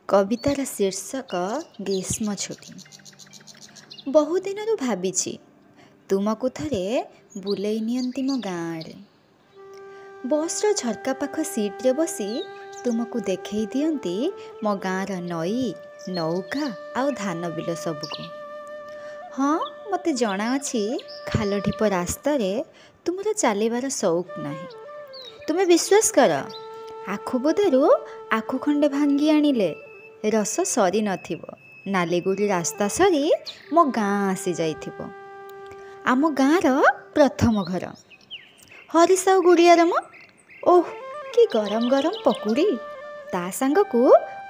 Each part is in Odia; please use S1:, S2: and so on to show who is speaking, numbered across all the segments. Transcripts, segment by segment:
S1: କବିତାର ଶୀର୍ଷକ ଗ୍ରୀଷ୍ମ ଛୁଟି। ବହୁଦିନରୁ ଭାବିଛି ତୁମକୁ ଥରେ ବୁଲେଇ ନିଅନ୍ତି ମୋ ଗାଁ ଆଡ଼େ। ବସ୍ର ଝରକା ପାଖ ସିଟ୍ରେ ବସି ତୁମକୁ ଦେଖେଇ ଦିଅନ୍ତି ମୋ ଗାଁର ନଈ, ନୌକା ଆଉ ଧାନ ବିଲ ସବୁକୁ। ହଁ, ମୋତେ ଜଣାଅଛି ଖାଲ ଢିପ ରାସ୍ତାରେ ତୁମର ଚାଲିବାର ସଉକ ନାହିଁ। ତୁମେ ବିଶ୍ୱାସ କର, ଆଖୁ ବୁଦାରୁ ଆଖୁ ଖଣ୍ଡେ ଭାଙ୍ଗି ଆଣିଲେ ରସ ସରି ନଥିବ, ନାଲିଗୁଡ଼ି ରାସ୍ତା ସରି ମୋ ଗାଁ ଆସିଯାଇଥିବ। ଆମ ଗାଁର ପ୍ରଥମ ଘର ହରିସାହୁ ଗୁଡ଼ିଆର ମ। ଓଃ, କି ଗରମ ଗରମ ପକୁଡ଼ି, ତା ସାଙ୍ଗକୁ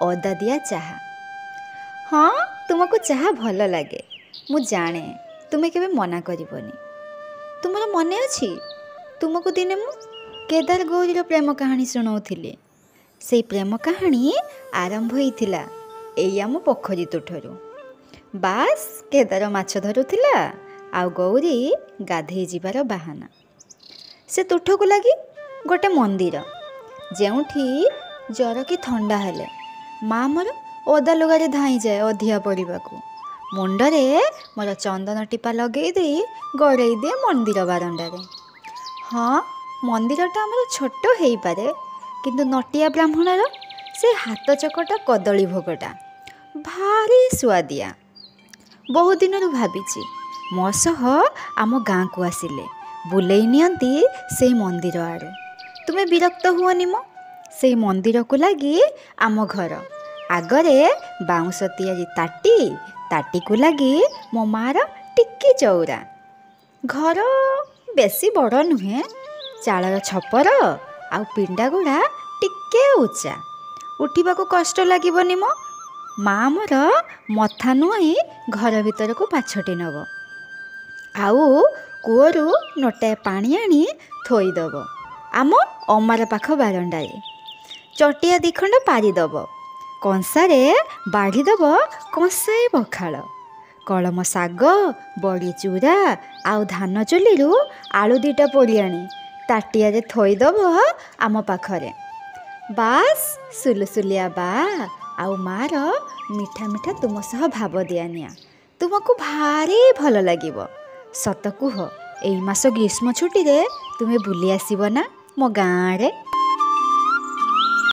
S1: ଅଦା ଦିଆ ଚାହା। ହଁ, ତୁମକୁ ଚାହା ଭଲ ଲାଗେ, ମୁଁ ଜାଣେ, ତୁମେ କେବେ ମନା କରିବନି। ତୁମର ମନେ ଅଛି, ତୁମକୁ ଦିନେ ମୁଁ କେଦାର ଗୌରୀର ପ୍ରେମ କାହାଣୀ ଶୁଣାଉଥିଲି। ସେଇ ପ୍ରେମ କାହାଣୀ ଆରମ୍ଭ ହେଇଥିଲା ଏଇ ଆମ ପୋଖରୀ ତୁଠରୁ। ବାସ୍, କେଦାର ମାଛ ଧରୁଥିଲା ଆଉ ଗୌରୀ ଗାଧେଇ ଯିବାର ବାହାନା। ସେ ତୁଠକୁ ଲାଗି ଗୋଟେ ମନ୍ଦିର, ଯେଉଁଠି ଜ୍ୱର କି ଥଣ୍ଡା ହେଲେ ମା ମୋର ଓଦା ଲୁଗାରେ ଧାଇଁଯାଏ ଅଧିଆ ପଡ଼ିବାକୁ। ମୁଣ୍ଡରେ ମୋର ଚନ୍ଦନ ଟିପା ଲଗେଇ ଦେଇ ଗଡ଼େଇ ଦିଏ ମନ୍ଦିର ବାରଣ୍ଡାରେ। ହଁ, ମନ୍ଦିରଟା ଆମର ଛୋଟ ହେଇପାରେ, କିନ୍ତୁ ନଟିଆ ବ୍ରାହ୍ମଣର ସେ ହାତ ଚକଟା କଦଳୀ ଭୋଗଟା ଭାରି ସୁଆଦିଆ। ବହୁ ଦିନରୁ ଭାବିଛି ମୋ ସହ ଆମ ଗାଁକୁ ଆସିଲେ ବୁଲେଇ ନିଅନ୍ତି ସେଇ ମନ୍ଦିର ଆଡ଼େ। ତୁମେ ବିରକ୍ତ ହୁଅନି ମ। ସେଇ ମନ୍ଦିରକୁ ଲାଗି ଆମ ଘର ଆଗରେ ବାଉଁଶ ତିଆରି ତାଟି, ତାଟିକୁ ଲାଗି ମୋ ମାଆର ଟିକି ଚଉରା। ଘର ବେଶୀ ବଡ଼ ନୁହେଁ, ଚାଳର ଛପର ଆଉ ପିଣ୍ଡାଗୁଡ଼ା ଟିକେ ଉଚ୍ଚା, ଉଠିବାକୁ କଷ୍ଟ ଲାଗିବନି ମ। ମା ମୋର ମଥା ନୁଆଇଁ ଘର ଭିତରକୁ ପାଛୋଟି ନେବ ଆଉ କୂଅରୁ ନୋଟାଏ ପାଣି ଆଣି ଥୋଇଦେବ ଆମ ଅମାର ପାଖ ବାରଣ୍ଡାରେ। ଚଟିଆ ଦିଖଣ୍ଡ ପାରିଦେବ, କଂସାରେ ବାଢ଼ିଦେବ କଂସାଏ ପଖାଳ, କଳମ ଶାଗ, ବଡ଼ି ଚୁରା ଆଉ ଧାନ ଚୁଲିରୁ ଆଳୁ ଦୁଇଟା ପୋଡ଼ି ଆଣି ତାଟିଆରେ ଥୋଇଦେବ ଆମ ପାଖରେ। ବାସ୍, ସୁଲୁସୁଲିଆ ବା ଆଉ ମାଆର ମିଠା ମିଠା ତୁମ ସହ ଭାବ ଦିଆ ନିଆ ତୁମକୁ ଭାରି ଭଲ ଲାଗିବ। ସତ କୁହ, ଏଇ ମାସ ଗ୍ରୀଷ୍ମ ଛୁଟିରେ ତୁମେ ବୁଲି ଆସିବ ନା ମୋ ଗାଁ ଆଡ଼େ?